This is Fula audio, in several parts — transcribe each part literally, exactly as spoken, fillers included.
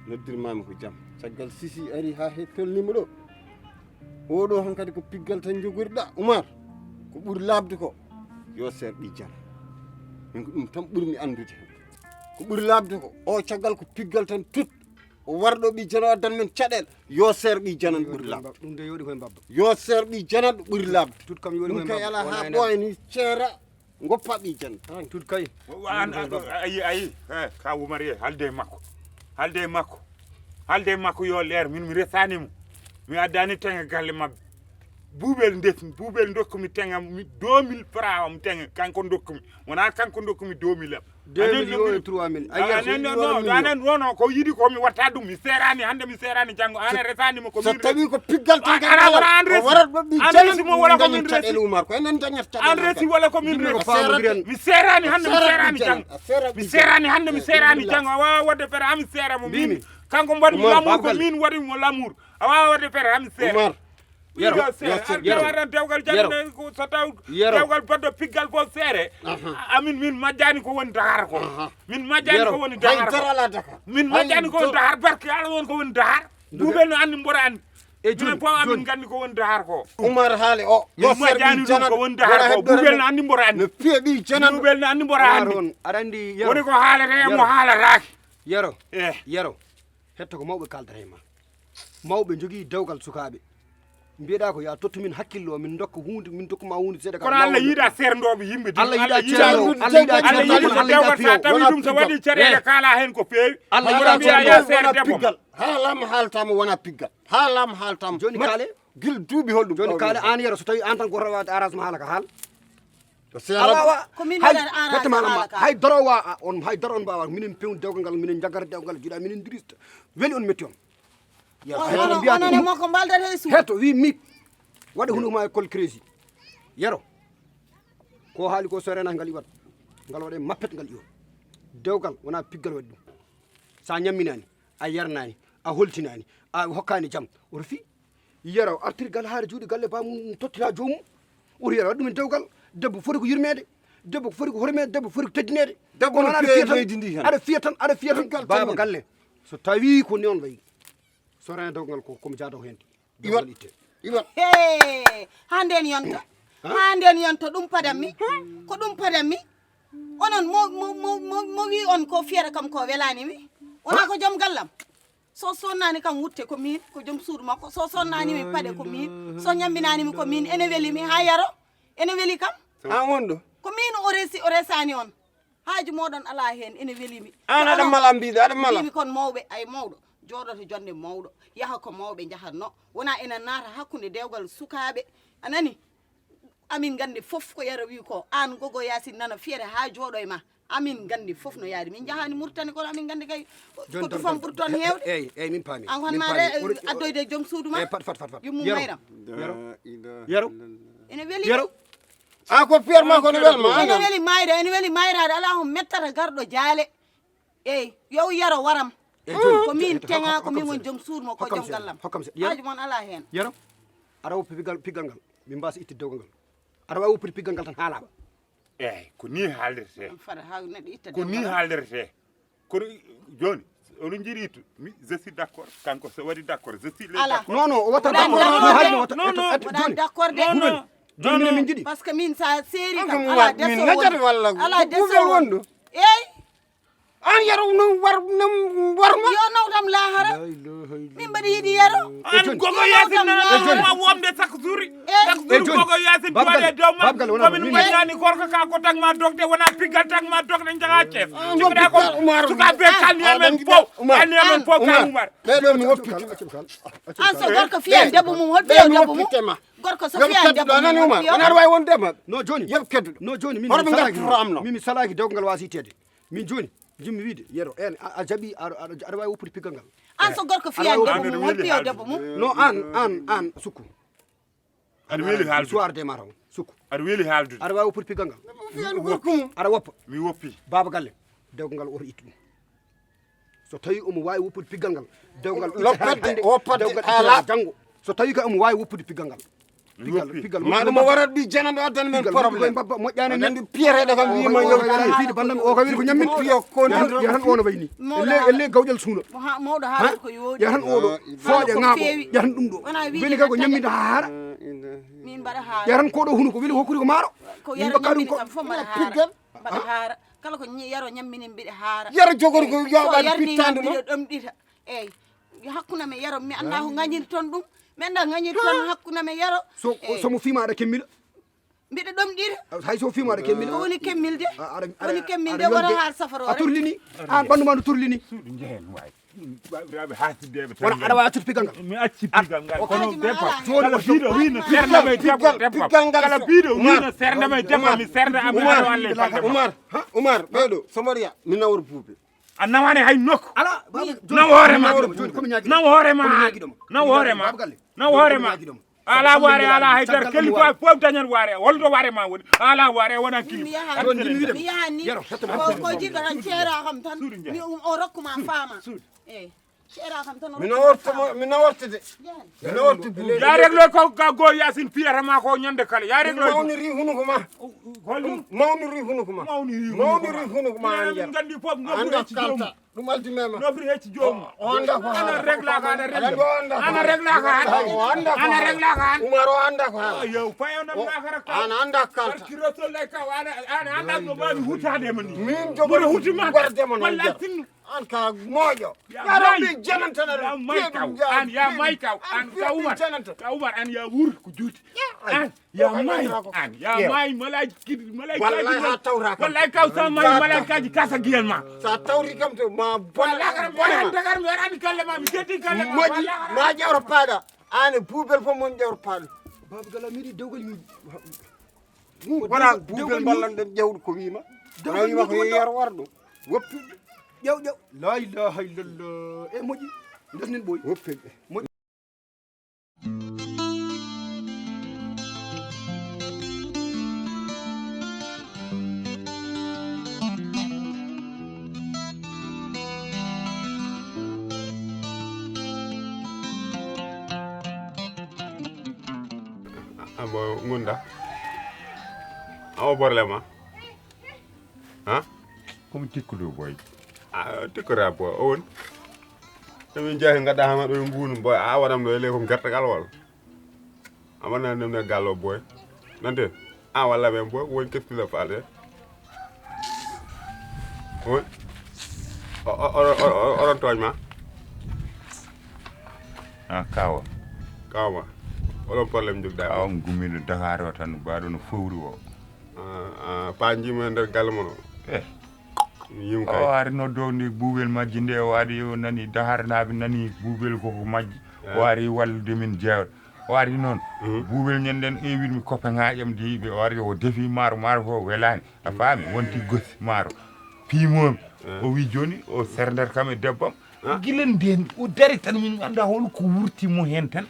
Noddirmaami ko jam. Caggal Sisi ari haa he tolnimo ɗo. Oɗo hankadi ko piggal tan jogoriɗa, Umar. Ko ɓuri laaɓde ko, yo seer ɓi jana. Min ko ɗum tan ɓurmi anndude. Ko ɓuri laaɓde ko, o caggal ko piggal tan tut. O warɗo ɓi jana o addan men caɗeele. Yo seer ɓi jana ɓuri laaɓde. Ɗum de yooɗi koye mbabba. Yo seer ɓi jana ɓuri laaɓde. Tut kam yooɗi koye mbabba. Ɗum kay alaa haa ɓooya ni ceera. Goppa ɓi jan tan. Tut kay. An, an, ayi, ayi, eh, ka Umar ye, halde e makko. Halde e makko. Halde e makko yo leer, min mi resani mo. Mi addani tenga galle mabɓe. Buubel ndesmi, buubel dokkumi tenga, mi deux mille francs mi tenga, kanko dokkumi. Wona kanko dokkumi deux mille am. Deux mille yo e trois mille. Ayi, ayi, non, non, non, ko yiɗi ko mi watta ɗum, mi serani hande, mi serani janngo, an a resani mo ko so min tawi ko piggal tan. An a wona an resi. An resi mo wala ko min resi. Umar ko enen dañata. An resi wala ko min resi. Mi serani hande, mi serani janngo. Mi serani hande, mi serani janngo. Awa wadde fere ami sera mo min. Kanko mbaɗi lamour ko min waɗi mo lamour. Awa wadde fere ami sera. Yero, yero, yero. Dewgal jannde ko so taw dewgal baddo piggal ko seere. Amin min majjani ko woni dahar ko. Min majjani ko woni dahar ko. Min majjani ko woni dahar barke ala won ko woni dahar. Buubel no anndi mbora anndi. E joni ko amin nganndi ko woni dahar ko. Umar haale o. Min majjani ɗum ko woni dahar ko. Buubel no anndi mbora anndi. No fiya ɓi janan. Buubel no anndi mbora anndi. Aɗa anndi yero. Woni ko haalata e mo haalataake. Yero. Eh. Yero. Hetto ko mawɓe kaldata e ma. Mawɓe njogii dewgal sukaaɓe. Mbiyeɗaa ko ya tottu min hakkillo, min ndokka huunde, min ndokku ma huunde seeɗa. Kono Allah yiɗa seerndoɓe yimɓe. Allah yiɗa seerndoɓe. Allah yiɗa seerndoɓe. Allah yiɗa so dewgal sa tawi ɗum so waɗi caɗeele kala hen ko feewi. Allah yiɗa seerndoɓe. Wona piggal. Haalama haaltama wona piggal. Haalama haaltama. Joni kale. Gil duuɓi holɗum. Joni kale an yero so tawi an tan goto waɗa arrangement haala ka haal. Ko seera. Awa, awa. Ko min waɗata arrangement haala ka. Hay daro wa on, hay daro on mbawa. Minen pewn dewgal ngal, minen jagara dewgal, jiɗa minen dirista. Weli on metti on. Yero, onon e makko mbaldata e suudu. Heto wi mi. Waɗa hunduko ma e kol crési. Yero. Ko haali ko so renata ngal iwat. Ngal waɗa e mappet ngal iwat. Dewgal wona piggal waɗi ɗum. Sa ñamminani, a yarnani, a holtinani, a hokkani jam. Oto fi. Yero artirgal haare juuɗe galle bamum tottira joomum. Oto yero waɗi ɗum e dewgal. Debbo foti ko yurmeede. Debbo ko foti ko hormeede, debbo foti ko teddinede. Debbo no fiya e leydi ndi hen. Aɗa fiya tan, aɗa fiya tan. Baba galle. So tawi ko noon wayi. So rena dewgal ko komi jaado hen. Iwat. Iwat. He, haa nden yonta. Haa nden yonta ɗum padanmi. Ko ɗum padanmi. Onon mo mo mo mo mo wi on ko fiyata kam ko welani mi. Wona ko joom gallam. So sonnani kam wutte ko min, ko joom suudu makko. So sonnani mi paɗe ko min. So ñamminani mi ko min. Ene weli mi haa yaro. Ene weli kam. An wonɗo. Ko min o resi o resani on. Haaju moɗon ala hen ene welimi. An aɗa mala mbiɗa aɗa mala. Mbimi kon mawɓe ay mawɗo jooɗoto jonde mawɗo yaha ko mawɓe njahatno wona ena naata hakkunde dewgal sukaaɓe a nani. Amin gandi fof ko yero wi ko an gogo yasin nana fiyere ha jooɗo e ma. Amin gandi fof no yaadi min jahani murtani kono amin gandi kay ko tufam ɓuri toon hewde. Eyyi eyyi min paami an hon maɗa addoyde joom suudu ma. Pat pat pat pat yummum mayram. Yero. Yero. Ene weli. Yero. A ko fiyat ma kono welma ene weli mayde ene weli mayrade ala hon mettata garɗo jaale. Eyyi yo yero waram. Ko min teŋa ko min woni joom suudu mo ko joom gallam. Haaju mon ala hen. Yero. Aɗa woppi piggal piggal ngal min mbasa itti dewgal ngal. Aɗa wawi woppude piggal ngal tan ha laaɓa. Eyyi ko ni haalirte. Fada ha neɗɗo itta ko ni haalirte. Kono joni oɗo jiiɗi ittu mi je suis d'accord kanko so waɗi d'accord je suis les ala d'accord. Non non o watta d'accord no haalino watta. Non non waɗa d'accord de. Joni minen min jiiɗi. Parce que min sa seeri kam ala deso walla ala deso wonɗo. Eyyi. An yero no war no warma. Yo nawtam lahara. Min mbaɗi yiɗi yero. An gogo yasin nanama womde chaque jour. Chaque jour gogo yasin duwaɗe dow ma komin mbaɗnani gorko ka ko tagma dogde wona piggal tagma dogde jaga cees. Jibɗa ko sukaɓe kalni amen fof kalni amen fof ka Umar. Ɓeɗo mi woppitima. An so gorko fiyan debbo mum hol fiyan debbo mum. Gorko so fiyan debbo mum hol fiyan. Wona aɗa wawi wonde ma. No joni. Yeɓ kedduɗo. No joni min salaki dewgal ngal wasi tede. Min joni jimmi wiide yero en a jaɓi aɗa wawi woppude piggal ngal. An so gorko fiyan debbo mum hol fiyo debbo mum. No an an an sukku. Aɗa weli haaldude suwarde ma taw sukku. Aɗa weli haaldude aɗa wawi woppude piggal ngal. Aɗa woppa mi woppi baba galle dewgal ngal oto ittu ɗum. So tawi omo wawi woppude piggal ngal dewgal loppede woppade ala janngo. So tawi kay omo wawi woppude piggal ngal. Piggal, piggal. Ma ɗum o warat ɗi janano addan men problème. Babba moƴƴani men. Ɗi piyereɗo kam wiima yo piide bandam o kam ko ñammin piyo ko yahan ono wayni. Elle elle gawƴal suuna. Mawɗo haala ko yooɗi. Yahan oɗo fooƴa ŋaaɓo yahan ɗum ɗo. Weli ka ko ñamminta ha haara. Min mbaɗa haara. Yahan ko ɗo hunu ko weli hokkuri ko maaro. Ko yara ñamminta kam fof mbaɗa haara. Piggal. Mbaɗa haara. Kala ko yaro ñammini mbiɗa haara. Yaro jogori ko yaɓaɗi pittande ɗo. Ɗomɗita. Eyyi. Hakkunde men yaro mi annda ko ŋañirton ɗum. Mi annda ŋañirton hakkunde men yaro. So so mo fima aɗa kemmila. Mbiɗa ɗomɗira. Hay so fima aɗa kemmila. Ko woni kemmilde? Woni kemmilde wona haal safaro. A turlini. An ɓandu ma no turlini. Suudu njehen waay. Wawiraɓe hasiddeɓe tan. Wona aɗa wawi accude piggal ngal. Mi acci piggal ngal kono debbo kala biɗo wino sernde may debbo debbo kala biɗo wino sernde may debbo mi sernde am. Umar, Umar ɓeɗo somariya mi nawor buuɓe. A nawani hay nokku. Ala, naw hoore ma. Naw hoore ma. Naw hoore ma. Naw hoore ma. Ala waare, ala hay dara. Kelli fof fof dañan waare. Holto waare ma woni? Ala waare wona kili. Mi yahan ni ko jiɗɗo tan ceera kam tan. Mi um o rokku ma faama. Eyyi. Ceera kam tan. Mi naworto mo, mi naworto de. Mi naworto buuɓe. Ya reglo ko ga go yasin piyata ma ko ñande kala. Ya reglo. Mawniri hunuko ma. Holɗum? Mawniri hunuko ma. Mawniri hunuko ma. Mawniri hunuko ma. Min gandi fof ngam hecci joomum. Ɗum alti mema. Nofri hecci joomum. O anda ko ana regla ka ana regla. Ana regla ka ana. O anda ko ana regla ka ana. Umar o anda ko ana. Yo fayo nam nakara ka. Ana anda kalta. Barki Rasulullah ka ana ana anda ko mami hutade mani. Min jogo hutima. Warde mon. Wallahi tinno. An ka moƴo. Ya mai janantana. Ya mai kaw. An ya mai kaw. An ka Umar. Ka Umar an ya wur ku juti. An ya mai an ya mai malaj kid malaj. Wallahi ha tawra ka. Wallahi kaw sa mai malaj kaji kasa giyan ma. Sa tawri kam to ma. Wallahi karam wallahi dagar mi arani kalle ma mi jeti kalle ma. Moƴi ma jawra paɗa. Ane buubel fof mon jawra paɗa. Baba gala miɗi dewgal mi. Wona buubel ballan ɗen ƴawɗo ko wiima. Wona wiima ko yeeyar warɗo. Woppi. Ƴew ƴew. La ilaha illallah. E moƴƴi. Ndesnin ɓoy. Woppi. Moƴƴi. Abo ngunda. Awo borle ma. Ha? Komi tikkuɗo boy. A tikkora boy o woni. Emin jeehi gadda hama ɗo e mbunu boy a waɗam ɗo e ley ko gertagal walla. A waɗna nem ne gallo boy. Nante. A walla ɓen boy woni keftila faade. Woni. Oɗon tooñ ma. A kawa. Kawa. Oɗon problème jogda. Awa gumiɗo Dakar o tan baɗo no fowru o. Pa jiimi e nder galle mon o. Eh. Yim kay. O ari no dow ndi buwel majji nde o ari o nani daharnaaɓe nani buwel koko majji. O ari wallude min jeewɗe. O ari noon buwel ñanden ewirmi kope ŋaaƴam diiɓe o ari o defi maaro maaro fof welaani a faami wonti gosi maaro piimoomi. O wi jooni o serdata kam e debbam. Gila nden o dari tan min annda hol ko wurti mo hen tan.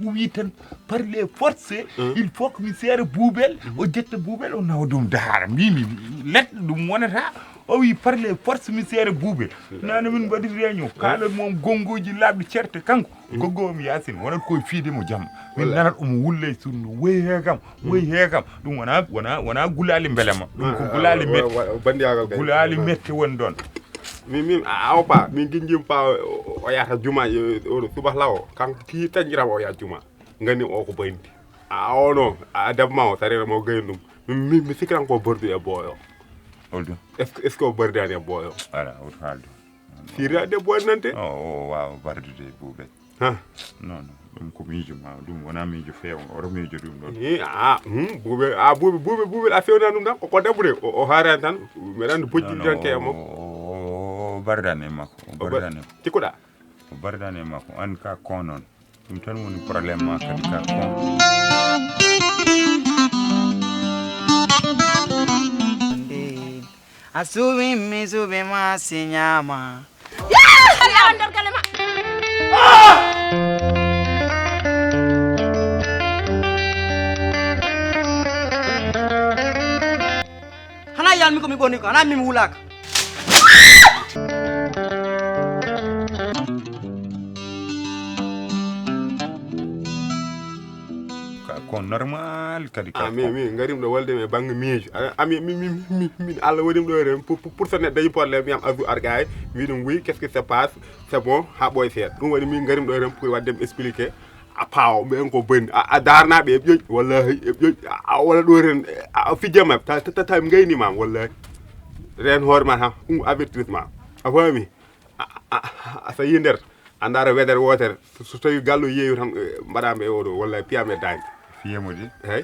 O wi tan par les forces il faut que mi seere buubel o jetta buubel o nawa ɗum dahara mbimi leɗɗe ɗum wonata. O wi par les forces mi seere buubel nane min mbaɗi réunion kala moom gonngoji laaɓɗi certe kanko goggo mi yasin wonat koye fiide mo jamma min nanat omo wulla e sunno woyi he kam woyi he kam. Ɗum wona wona wona gulaali mbelema ɗum ko gulaali metti. Gulaali metti woni ɗon. Min min awo pa min ginjim pa o yahata juma oɗo suba lawo kanko ki tañiram o yaha juma. Ngani o ko bayndi a ono a debma o sarira mo gayin ɗum. Min mi sikiran ko bordu e boyo. Holɗum? Est ce que est ce que o bordani e boyo? Ala o haaldu. Sirra debbo en nante. O wawa bardude e buubel. Ha. Non non ɗum ko miijo ma ɗum wona miijo feewngo oto miijo ɗum ɗon. A buuɓe a buuɓe buuɓe buuɓe a fewna ɗum tan koko debbo de o haarani tan. Mbeɗa anndi bojji tan ke mo. O bardani e makko o bardani. Cikkuɗa. O bardani e makko an ka kon noon. Ɗum tan woni problème ma kadi ka kon. A suuɓi mi suuɓi ma si ñaama. Alla on nder galle ma. Hana yalmi ko mi ɓoni ko hana mi wulaka. Ka Ko normal kadi ka. Ah, min, min ngarim ɗo walde mi e bangge miijo. Ah, ah, min, min, min, min, min, Allah waɗim ɗo ren. Pour, pour, pour ça, neɗɗo dañi problème, mi am azu argaay. Mi ɗum wi, qu'est-ce qui se passe? C'est bon, ha ɓooy seeɗa. Ɗum waɗi min ngarim ɗo ren pour waɗde mi expliquer. A paawo, ɓen ko boni. A, a daarnaaɓe e ƴoƴ, wallahi, e ƴoƴ. A, a wala ɗo ren, a, a fijjama, ta, ta, ta, ta, mi ngayni ma, wallahi. Ren hoore ma ha, ɗum avertissement. A faami? A, a, a, a, so yi nder, a ndaara wedere wootere, so, so tawi gallo yeewi tan, eh, mbaɗa mbe e oɗo, walla piyam e daande. Fiyemo de. Hey.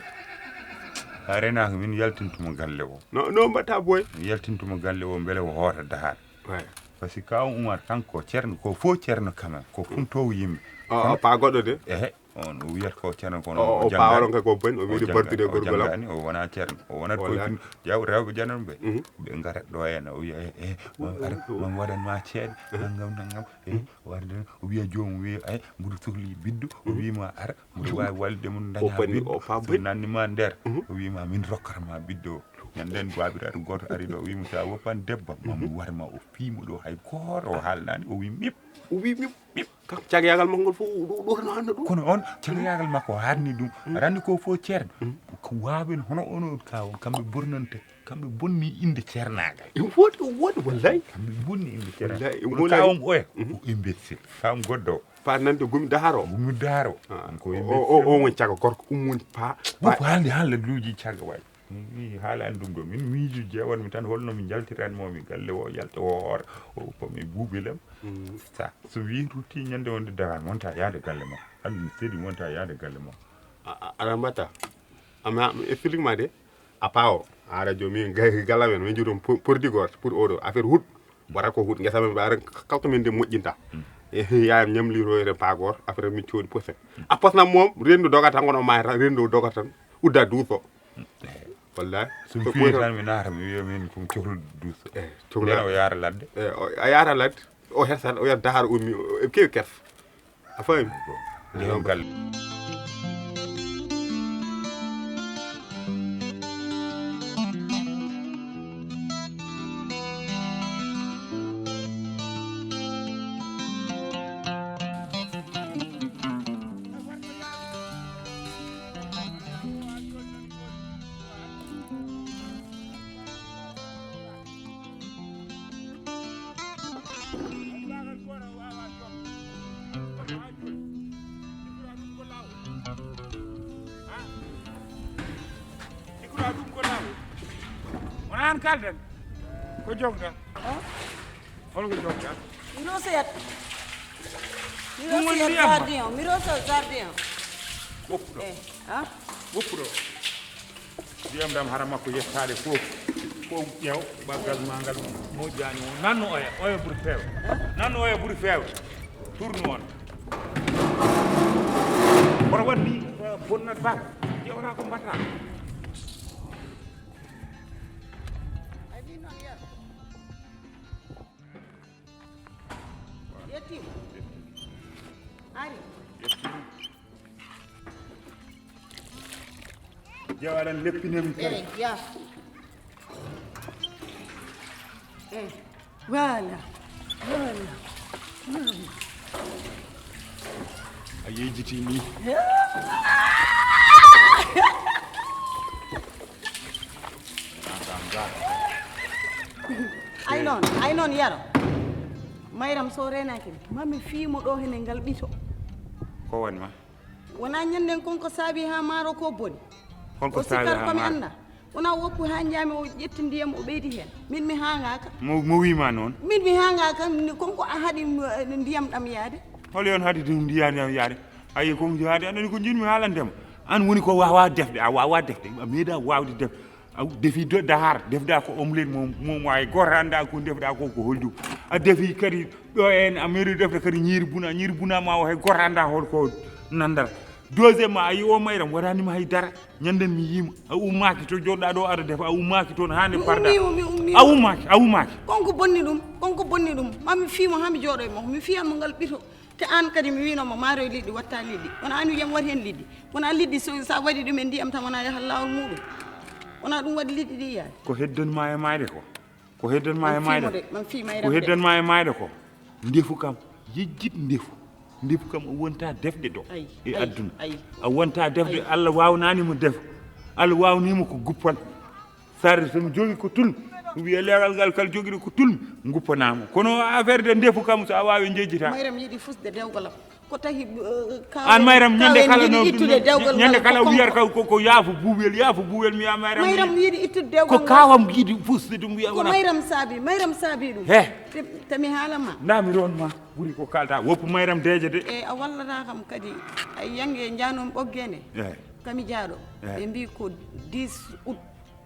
A renaka min yaltintumo galle o. No, no mbaɗta boy? Mi yaltintumo galle o, mbele o hoota dahar. Way. Parce que kaw Umar kanko ceerno, ko fo ceerno quand même, ko funtoowo yimɓe. O, o pa goɗɗo de. Ehe, on o wiyata ko ceerno kono o, o pa oɗon kay ko boni, o wiɗi bordude gorgol am. O wona ceerno, o wonat ko fin, jaw rewɓe janano ɓe. Mhm. Ɓe ngarat ɗo en, o wiya, eh, eh, man ara, man waɗan ma ceeɗe, nangam, nangam. Eh, warde o wiya joomum wiya, ay, mbuɗo sohli biddo, o wiima ara, mbuɗo waawi wallude mum daña biddo. So nanni ma nder, o wiima min rokkata ma biddo o. Ñanden baabiraaɗo gooto ari ɗo, o wiima so a woppan debbo, ma mi war ma o fiimo ɗo hay gooto, o haalnaani, o wii mip. O wii mip. Mip. Kam cagayagal makko ngol fof ɗo ɗo no hanno ɗum. Kono on cagayagal makko o haarni ɗum. Aɗa anndi ko fof ceerno. Ko waawen hono ono ka kamɓe bonnante. Kamɓe bonni innde ceernaagal. Ina woodi, ina woodi, wallay. Kamɓe bonni innde ceernaagal. Wallay, ina woodi. Kawam oya, ko imbécile. Kawam goɗɗo o. Paat nande gumi daharo. Gumi daharo. Ah. Ko imbécile. O, o, o won caga gorko, um woni pa. Boko haalde haalde luuji caga waay. Mi haalaani ɗum ɗo. Min miijo jeewanmi tan holno mi njaltiranmo mi galle o, yalta o hoore. O uppa mi buubelam. Sa, so wii rutti ñande wonde dahar, monta yaade galle ma. Hannde mi seedi monta yaade galle ma. A, a, aɗa mbatta. Amma mi explique ma de. A paawo, a radio min gay gala men min jodon pordi gor pour odo affaire hut. Wara ko hut ngesa men bare kalto min de mojjinta. Yayam ñamli royre pagor affaire min codi posen. A posna mom rendu dogata ngono ma rendu dogata udda duso. Wallahi. So fi tan mi nata mi wiya min kum coklu duso. Eh, coklu o yara ladde. Eh, a yara ladde. O hersan o yar dahar ummi e kewi kef. A faami? Ndeen galle. Wona an kalden ko jogda. Hol ko jogda? Mi rosayat. Mi rosayat jardin o. Mi rosa jardin o. Woppuɗo. Eh, ha? Woppuɗo. Ndiyam ɗam hara makko yettaade fof. Fof ƴeew ɓaggal ma ngal moƴƴaani o. Nanno oya, oya ɓuri feewa. Nanno oya ɓuri feewa. Tourne on. Kono waɗ ni bonnat bal. Ƴeewata ko mbaɗta. Yettima. Ari. Jawalan leppinen kadi. Eh, ya. Eh. Voilà. Voilà. Voilà. A yejiti ni. Ay noon, ay noon yaro. Mayram so renaki mami fiimo ɗo hene ngal ɓito. Ko woni ma? Wona ñanden kon ko saabi ha maaro ko boni. Hol ko saabi ha maaro? Wona woppu ha jaami o ƴetti ndiyam o ɓeydi hen. Min mi hangaka. Mo mo wima non? Min mi hangaka kon ko a haɗi ndiyam ɗam yaade. Hol yon haɗi ndiyam ɗam yaade? Ayi ko haɗi anani ko jinmi haalandema. An woni ko wawa defde a wawa defde a meeda wawde defde. Aw defi dahar defda ko omelette mo mo wawi goranda ko defda ko ko holdu. A defi kadi ɗo en a meri defde kadi ñiiri buna ñiiri buna ma o hay goranda hol ko nandal. Deuxième ma a yi o mayram waɗanima hay dara. Ñanden mi yima a ummaki to joɗɗa ɗo aɗa defa a ummaki toon hande parda. A ummaki a ummaki. Konko bonni ɗum konko bonni ɗum mami fiimo hami jooɗo e makko mi fiyanmo ngal ɓito. Te aan kadi mi wiinoo ma maaroy liɗɗi waɗtaa liɗɗi wona aan wiyam waɗ heen liɗɗi wona liɗɗi so sa waɗi ɗum e ndiyam tan wona yahat laawol muuɗum wona ɗum waɗi liɗɗi ɗi yaade. Ko heddan ma e maayde ko. Ko heddan ma e maayde ko heddan ma e maayde ko. Ndefu kam yejjit ndefu. Ndefu kam o wonta defde ɗo e adduna. A wonta defde. Allah wawnanimo defa. Allah wawnimo ko guppal. Sarde somi jogi ko tul, wiya legal ngal kala jogiɗo ko tul, guppanamo. Kono affaire de ndefu kam, so a wawi jejjita. Mayram yiɗi fusde dewgal am. Ko tahi? An Mayram, ñande kala no, ñande kala wiyata ka ko yaafu buwel, yaafu buwel. Mi ya Mayram, Mayram yiɗi ittude dewgal. Ko kawam yiɗi fuste ɗum wiya. Ko Mayram saabi, Mayram saabi ɗum. He, tami haalama. Nda mi ron ma ɓuri ko kalta. Woppu Mayram deeje de. E a wallata kam kadi. Ay, yange janon ɓoggende. Kami jaaɗo. Ɓe mbi ko dix août.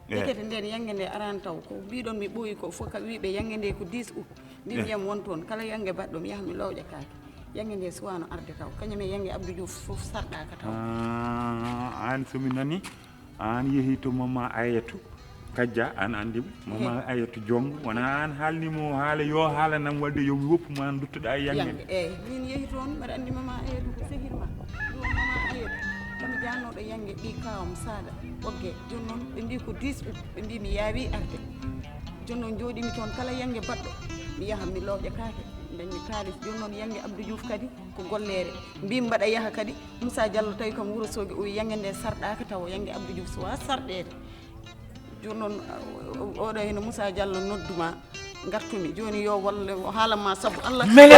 Ndekete nden yange nde arani taw. Ko mbiɗon mi ɓooyi ko fof ka wiɓe yange nde ko dix août. Mbi mbiyam won toon kala yange baɗɗo mi yaha mi lowƴa kaake. Yange nde suwano arde taw kañum e yange Abdou Diouf fof sarɗaka taw. An somi nani an yehi to mama Ayatu Kajja, an andim mama Ayatu Jong, wona an haalnimo haala yo haalanam wadde yomi woppu ma duttoɗa e yange. Yange eyyi, min yehi toon mbeɗa andi mama Ayatu ko sehil ma. Ɗum mama Ayatu kami jannoɗo yange ɓi kawam saɗa ɓogge. Joni noon ɓe mbi ko dix août, ɓe mbi mi yaawi arde. Joni noon jooɗimi toon kala yange baɗɗo mi yaha mi lowƴa kaake, dañmi kaalis. Joni noon yange Abdou Diouf kadi ko golleere. Mbi mbaɗa yaha kadi Moussa Diallo tawi kam Wuro Sogi o wi yange nde sarɗaka taw yange Abdou Diouf suwa sarɗede. Joni noon oɗo hino Moussa Diallo nodduma, gartumi joni yo walle o haalanma sabu Allah. Mele.